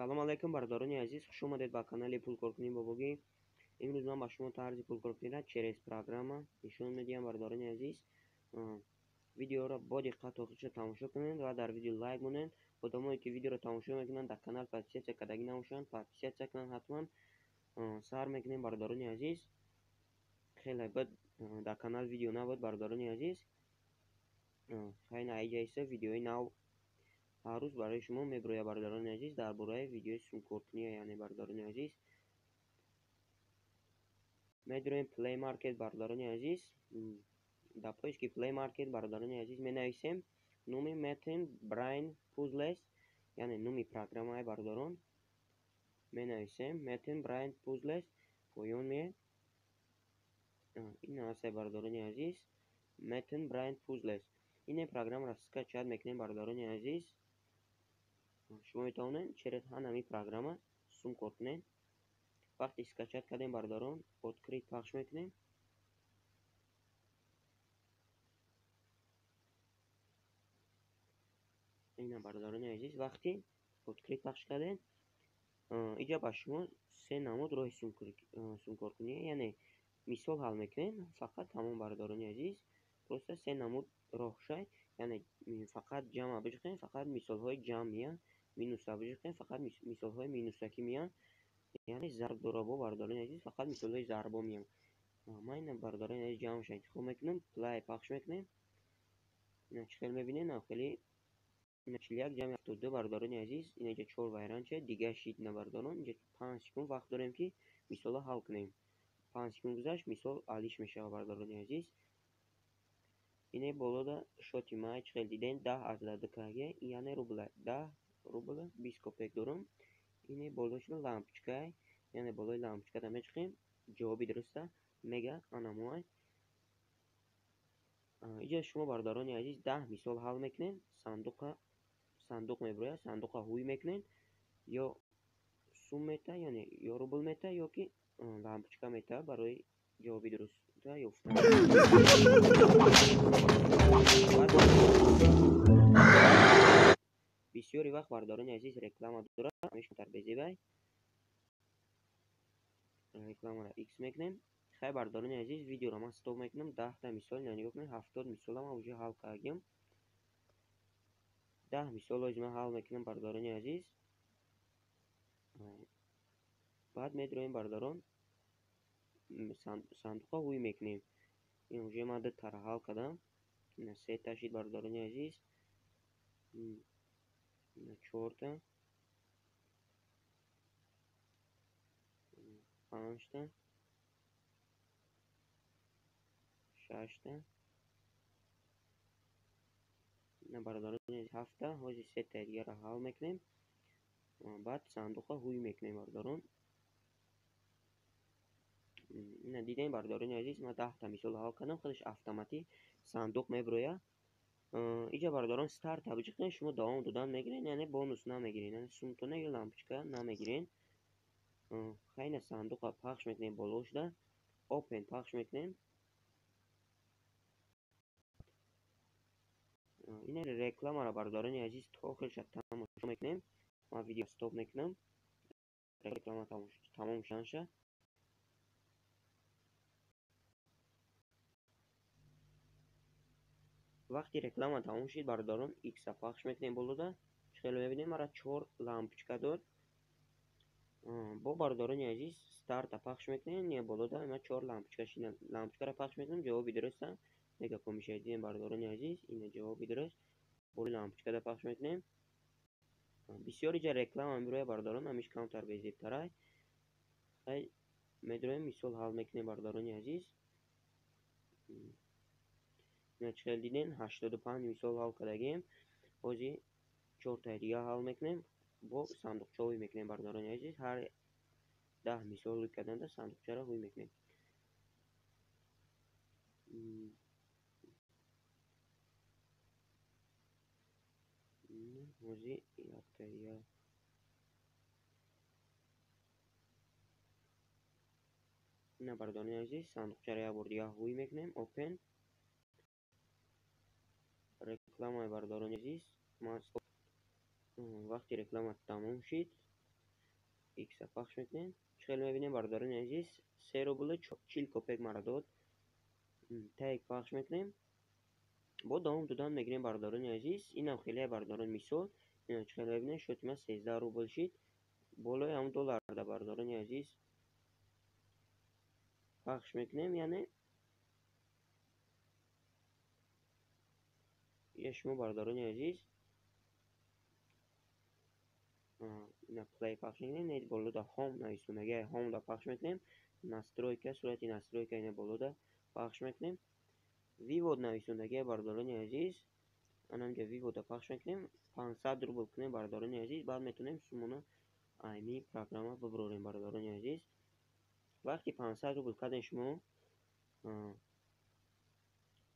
Салом алейкум, бародарони азиз, хуш омадед ба канали Пулкоркунӣ Бобогӣ. Имрӯз ман ба шумо тарзи пулкоркуниро через программа нишон медиҳам, бародарони азиз. Видеоро бо диққат охирша тамошо кунед ва дар видео лайк монед. Одамое ки видеоро тамошо мекунанд, дар канал подписаться кардагӣ набошанд, подписаться кунанд ҳатман. Сар мекунем, бародарони азиз. Хеле бад дар канал видео набуд, бародарони азиз. Хайна айҷа видеои нав ҳар рӯз барои шумо мебирояд, бародарони азиз, дар бораи видеои сумкоркунӣ, яъне бародарони азиз. Медироем Play Market, бародарони азиз. Дар поиски Play Market, бародарони азиз, менависем номи Metin Brain Puzzles, яъне номи программаи, бародарон. Менависем Metin Brain Puzzles, поён меояд. Ин ҳастае, бародарони азиз, Metin Brain Puzzles. Ин программаро скачать мекунем, бародарони азиз. Шумо метавонед через ҳамин программа сум кор кунед. Вақте скачать кардем, бародарон, открыть пахш мекунем. Ина, бародарони азиз, вақти открыть пахш кардем, иҷа ба шумо се намуд роҳи сумкоркунӣ, яъне мисол ҳал мекунем, фақат ҳамон, бародарони азиз, просто се намуд роҳ шай, яъне фақат ҷамъ биҷиқем, фақат мисолҳои ҷамъ меянд, минуса биҷиқем, фақат мисолҳои минусакӣ меянд, яъне зарб доробо, бародарони азиз, фақат мисолҳои зарбо меянд. Ман ина, бародарони азиз, ҷамъша интихоб мекунам, play пахш мекунем. Ина чӣ хел мебинед, хеле ина 41 ҷамъи 72, бародарони азиз, ина инҷа чор вайранча, дига шид на, бародарон, инҷа 5 секунд вақт дорем, ки мисолро ҳал кунем. 5 секунд гузашт, мисол алиш мешавад, бародарони азиз. Ине болода шоти май чӣ хел дидем, 10 аз ду кг, яъне рубла, 10 рубла 20 копеек дорам. Ине болошро лампочкай, яъне болои лампочкада мечиқем, ҷавоби дуруста мега анамуай. Иҷа шумо, бародарони азиз, 10 мисол ҳал мекунед, сандуқа сандуқ мебирояд, сандуқа ҳуй мекунед, ё сум мета, яъне ё рубл мета, ё ки лампочка мета барои ҷавоби дуруста ёфтан. Бисёри вақт, бародарони азиз, реклама дорад, ҳамешатар безебай. Рекламаро x мекунем. Хай, бародарони азиз, видеоро ман стоп мекунам, 10та мисол, ина нигоҳ кунед, 70 мисола ман уже ҳал кардем. 10 мисол ози ман ҳал мекунам, бародарони азиз. Баъд медироем, бародарон, сандуқро ҳуй мекунем. Ин уже ман дутара ҳал кардам. Ина сета шид, бародарони азиз. Ина чорта. Панҷта. Шашта. Ина, бародарони азиз, ҳафта. Ҳозир сетаи дигарро ҳал мекунем. Баъд сандуқро ҳуй мекунем, бародарон. Ина дидем, бародарони азиз, ман 10та мисол ҳал кардам, худаш автоматӣ сандуқ мебирояд. Иҷа, бародарон, старта биҷиқем, шумо давом додан мегиред, яъне бонус намегиред, яъне сумтона ё лампочка намегиред. Хайна сандуқро пахш мекунем боло шуда, open пахш мекунем. Ина рекламаро, бародарони азиз, то охирша тамошо мекунем. Ман видео стоп мекунам. Реклама тамом шуданша. Вақти реклама тамом шид, бародарон, x-а пахш мекунем болода. Чӣ хеле мебинем, мара чор лампочка дод. Бо, бародарони азиз, старта пахш мекунем, не болода ма чор лампочка шид. Лампочкаро пахш мекунем, ҷавоби дуруста мега помешад, дидем, бародарони азиз, ина ҷавоби дуруст. Болои лампочкада пахш мекунем. Бисёр иҷа реклама мебирояд, бародарон, ҳамиш камтар безебтарай. Хай, медироем, мисол ҳал мекунем, бародарони азиз. Ина чӣ хел дидем, 85 мисол ҳал кардагем. Ҳозир чортаи дигар ҳал мекунем, бо сандуқча ҳуй мекунем, бародарони азиз. Ҳар 10 мисол ҳуй карданда сандуқчаро ҳуй мекунем. Ҳозир якта дигар. Ина, бародарони азиз, сандуқчаро як бор дигар ҳуй мекунем, open. Рекламаи, бародарони азиз, ман вақти реклама тамом шид, X пахш мекунем. Чӣ хеле мебинем, бародарони азиз, 3 рубли 40 копек мара дод. Тайк пахш мекунем. Бо давом додан мегирем, бародарони азиз. Инам хеле, бародарон, мисол. Ина чӣ хеле мебинем, счёти ман 13 рубл шид. Болои ҳам долларда, бародарони азиз. Пахш мекунем, яъне я шумо, бародарони азиз, ина play пахш мекунем, не, болода home нависондаги, home да пахш мекунем, настройка, сурати настройка ина болода пахш мекунем, вывод нависондаги, бародарони азиз, анамҷа вывод да пахш мекунем, 500 рубл кунем, бародарони азиз, баъд метавонем сумона айми программа бибарорем, бародарони азиз. Вақти 500 рубл кардем шумо,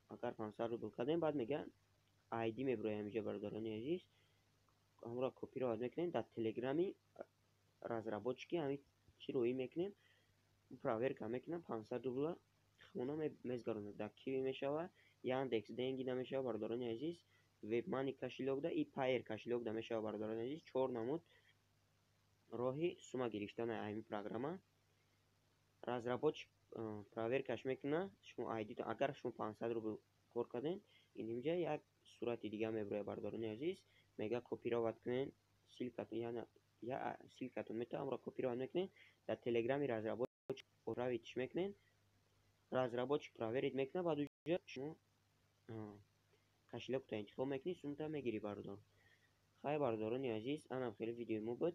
агар 500 рубл кардем, баъд мега ID мебироям инҷа, бародарони азиз, ҳамро копировать мекунем, дар телеграми разработчики ҳамин чӣ роӣ мекунем, проверка мекунам, 500 рубла хона мезгаронад, дар Киви мешава, Яндекс Деньги да мешава, бародарони азиз, Вебмани кошелёк да и Payeer кошелёк да мешава, бародарони азиз. 4 намуд роҳи сума гирифтани ҳамин программа. Разработчик проверкаш мекунад, шумо ID, агар шумо 500 рубл кор кардем, инҷа як сурати дига мебирояд, бародарони азиз, мега копировать кунед ссылкатон, яъне я ссылкатон метавон, амро копировать мекунед, дар телеграми разработчик отправить мекунед, разработчик проверить мекунад, баъд уҷа шумо кошелёкто интихоб мекунӣ, сумта мегирӣ, бародар. Хай, бародарони азиз, анам хеле видеои мо буд.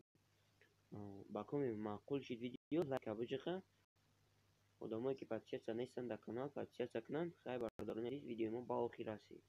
Ба коми маъқул шид видео, лайка биҷиқа. Одамое ки подписаться нестанд дар канал, подписаться кунанд. Хай, бародарони азиз, видеои мо ба охир расид.